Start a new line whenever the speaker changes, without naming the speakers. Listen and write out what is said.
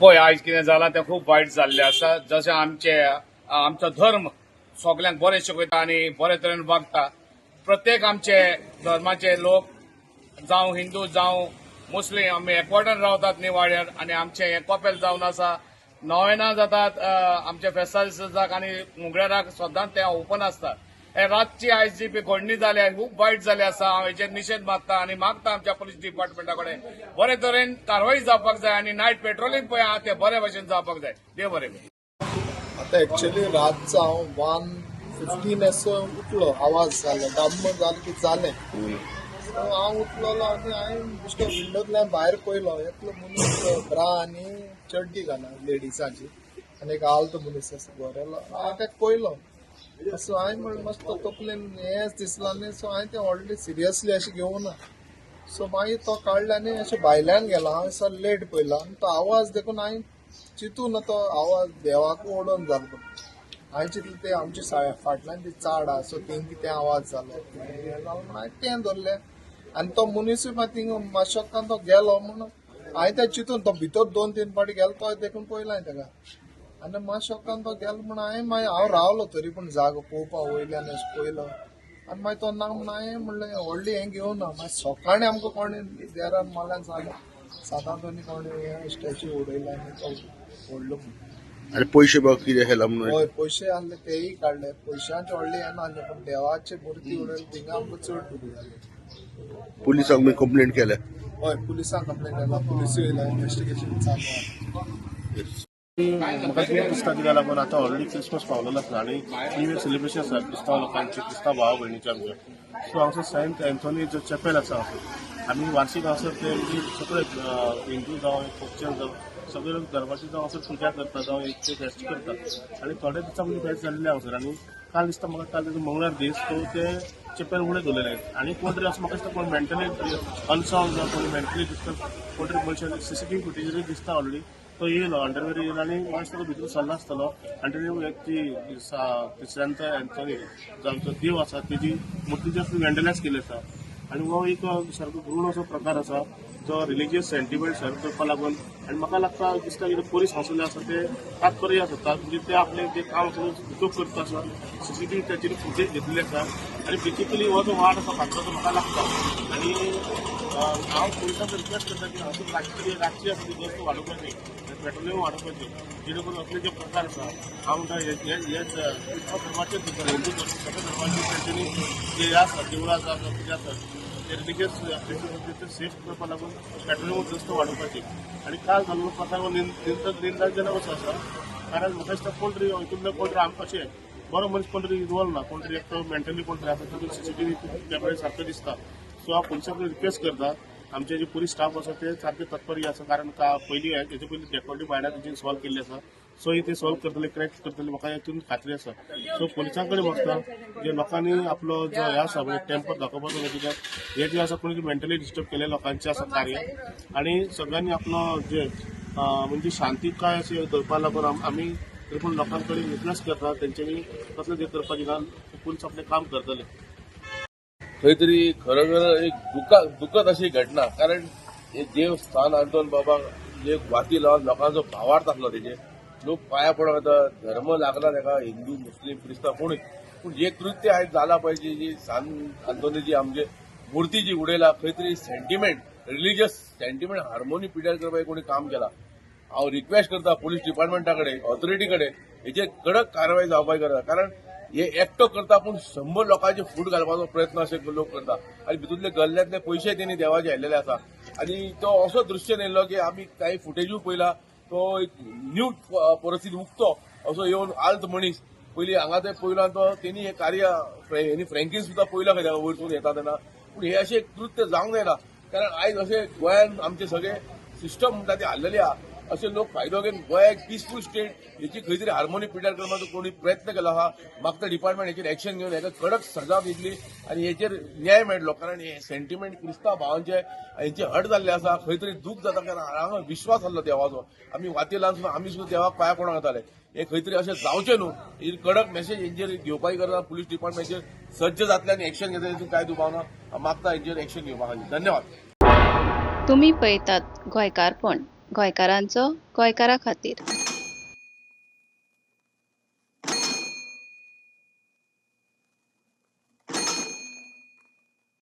पळय, आयज कितें जालां तें खूब वायट जाल्लें आसा. जशें आमचे आमचो धर्म सगल्यांक बरें शिकयता आनी बरे तरेन वागता. प्रत्येक आमचे धर्माचे लोक, जावं हिंदू जावं मुस्लीम, आमी एकवटान रावतात निवाड्यार आनी आमचें हें कपेल जावन आसा. नोवेनां जातात, आमच्या फेस्ता दिसाक आनी मुगळेराक सदांच तें ओपन आसता. हे रातची आयज जी घडणी जाल्या, खूब वायट जाली आसा. हांव हेचेर निशेध मागता आनी मागता आमच्या पुलीस डिपार्टमेंटा कडेन बरे तरेन कारवाई जावपाक जाय आनी नायट पेट्रोलिंग पळय आहा तें बरे भशेन जावपाक जाय. देव बरें करूं.
आता एक्चुअली रातचो हांव 1:15 असो उठलो. आवाज जालो, डम्म जालें की जालें. सो हांव उठलेलो आनी हांवें बेश्टो विंडोंतल्यान भायर पयलो. एकलो मनीस ब्रा आनी चड्डी घाला लेडिसांची आनी एक आल्त मनीस आसा गोरेलो. हांवें ताका पयलो सो हांवें म्हणलें, मस्त तकलेन हेंच दिसलां न्ही. सो हांवें तें व्हडलें सिरियसली अशें घेवना. सो मागीर तो काडलो आनी अशें भायल्यान गेलो. हांवें सो लेट पयलो आनी तो आवाज देखून हांवें चिंतून ना, तो आवाज देवाक ओडोन जालो. पूण हांवें चिंतलें, ते आमच्या फाटल्यान ती चाड आहा, सो थिंग कितें आवाज जालो, हें जालो म्हूण हांवें तें धरलें. आनी तो मनीसूय मागीर थिंग मातशो तो गेलो म्हूण हांवें तें चिंतून, तो भितर 2-3 फावटी गेलो तो देखून पयलो हांवें ताका. आनी मातशो तो गेलो म्हूण हांवें मागीर हांव रावलो तरी पूण जागो पळोवपा वयल्यान अशें पयलो. आनी मागीर तो ना म्हूण हांवें म्हणलें, व्हडली हें घेवना. मागीर सकाळीं आमकां कोणें देरान माल्यान सांगलें, सातांत कोणें हें स्टॅच्यू उडयला आनी तो व्हडलो म्हूण.
आनी पयशे बघ कितें केला म्हणून.
हय, पयशे आहले तेय काडले. पयशांचे व्हडले हें नासलें, पूण देवाचे मुर्ती उडयली थिंगा आमकां चड दुखी जालें.
पुलिसांक मी कंप्लेंट केल्या?
हय, पुलिसांक कंप्लेन केला. पुलिसूय येयला, इन्वेस्टिगेशन चालू आहा.
म्हाका कितें दिसता, कित्याक लागून आतां ऑलरेडी क्रिसमस पावलेलो आसा आनी न्यू इयर सेलिब्रेशन आसा क्रिस्तांव लोकांचे, क्रिस्तांव भावा भयणीचे आमच्या. सो हांगासर सेंट एन्थोनी जो चॅपेल आसा हांगासर, आमी वार्षीक हांगासर ते म्हणजे सगळे हिंदू जावं क्रिश्चन जावं, सगळे लोक धर्माचे जावं हांगासर पुजा करता जावं एक ते फेस्त करता. आनी थोडे दिसां पयलीं फेस्त जाल्लें हांगासर. आनी काल दिसता म्हाका, काल तेजो मंगळार दीस, सो ते चॅपेल उगडे दवरलेले आनी कोण तरी असो म्हाका दिसता कोण मेंटली अनसावंड जावं कोणी मेंटली डिस्टर्ब कोण तरी मनशान, सीसीटीव्ही फुटेजीर दिसता ऑलरेडी, तो येयलो, अंडरवेर येयलो आनी म्हाका दिसता तो भितर सरलो आसतलो. आनी तेणी एक ती सेंट एन्थोनी जो आमचो देव आसा तेजी मुर्ती जस्ट वेंडलायज केली आसा. आनी हो एक सारको घृण असो प्रकार आसा जो रिलिजियस सेंटिमेंट सर्व करपा लागून. आनी म्हाका लागता, दिसता कितें पोलीस हांगासरले आसा ते तात्पर्य आसा, म्हणजे ते आपले जे काम आसा चूक करता आसा. सीसीटीव्ही ताचेर फुटेज घेतलेली आसा. आनी बेसिकली हो जो वाड आसा फाटलो म्हाका लागता. आनी हांव पुलिसांक रिक्वेस्ट करता की हांगासर रातची आसा ती गस्त वाडोवपाची, पेट्रोलिंग वाडोवपाची, जेणे करून असले जे प्रकार आसा. हांव म्हणटा, हे क्रिस्तांव धर्माचे, हिंदू धर्म, सगळ्या धर्माचे तेंच्यांनी जे आसा देवळां आसा, कितें आसा ते रिलिजियस प्लेसीस ते सेफ करपा लागून पेट्रोलिंग गस्त वाडोवपाची. आनी काल जाल्लो प्रकार हो निंदाजनक असो आसा, कारण म्हाका दिसता कोण तरी हितूंतलो कोण तरी अशें बरो मनीस कोण तरी इनवॉल्व ना, कोण तरी एकटो मेंटली कोण तरी आसा. तातूंत सीसीटीव्ही कॅमेरे सारको दिसता. सो हांव पुलिसांक रिक्वेस्ट करता, आमचे जे पुलीस स्टाफ आसा ते सारके तत्पर आसा, कारण का पयलीं हेचे पयलीं डेकोटी बायलां तेंची सॉल्व केल्ली आसा. सो ही ते सॉल्व करतले, क्रॅक करतले, म्हाका हितून खात्री आसा. सो पुलिसां कडेन मागता, जे लोकांनी आपलो जो हे आसा म्हणजे टेम्पर दाखोवपाचो न्हय, कित्याक हे जे आसा कोणी मेंटली डिस्टर्ब केल्ले लोकांचें आसा कार्य. आनी सगळ्यांनी आपलो जे म्हणजे शांतिकाय अशें दवरपा लागून आमी तरी पूण लोकां कडेन रिक्वेस्ट करता, तेंच्यांनी कसलें तें करपाचें ना, पुलीस आपलें काम करतले.
खंय तरी खरोखर एक दुखद अशी घटना, कारण हे देवस्थान आंतोन बाबा जे वाती लावन लोकांचो भावार्थ आसलो, तेजे लोक पांया पडोंक येता, धर्म लागला ताका, हिंदू मुस्लीम क्रिस्तांव कोणूय. पूण हे कृत्य आयज जाला पळय, जी सान आंतोनीची आमचे मुर्ती जी उडयला, खंय तरी सेंटिमेंट, रिलिजियस सेंटिमेंट हार्मोनी पिड्यार करपाक कोणी काम केला. हांव रिक्वेस्ट करता पुलीस डिपार्टमेंटा कडेन, ऑथॉरिटी कडेन, हेचेर कडक कारवाय जावपाक गरज. कारण हे एकटो करता पूण 100 लोकांचे फूट घालपाचो प्रयत्न अशे लोक करता. आनी भितूंतले गल्ल्यांतले पयशे तेणी देवाचे हाडलेले आसा. आनी तो असो दृश्य येयल्लो की आमी कांय फुटेजूय पळयला, तो एक न्यू परिस्थिती उक्तो असो येवन आल्त मनीस पयलीं हांगा ते पयलो आनी तो तेणी हें कार्य हेणी फ्रँकीन सुद्दां पयलो खंय वयरसून येता तेन्ना. पूण हे अशें कृत्य जावंक जायना, कारण आयज अशें गोंयान आमचे सगळे सिस्टम म्हणटा ती हाल्लेली आहा. अशे लोक फायदो घेवन गोंया एक पिसफूल स्टेट हेची खंय तरी हार्मोनी पिड्यार करपाचो कोणी प्रयत्न केलो आहा. मागता डिपार्टमेंट हेचेर एक्शन घेवन हेका कडक सजा दितली आनी हेचेर न्याय मेळटलो. कारण हे सेंटिमेंट क्रिस्तांव भावांचे हेंचे हट जाल्ले आसा, खंय तरी दूख जाता, कारण हांगा विश्वास आसलो देवाचो. आमी वाती लावन सुद्दां आमी सुद्दां देवाक पांया पडोंक येताले. हे खंय तरी अशें जावचें न्हू, ही कडक मेसेज हेंचेर घेवपाची गरज आसा. पुलीस डिपार्टमेंटचेर सज्ज जातले आनी एक्शन घेतले हितून कांय दुबाव ना. मागता हेंचेर एक्शन घेवपा खातीर. धन्यवाद.
तुमी पळयतात गोंयकारपण. गोंयकारांचो गोंयकारा खातीर.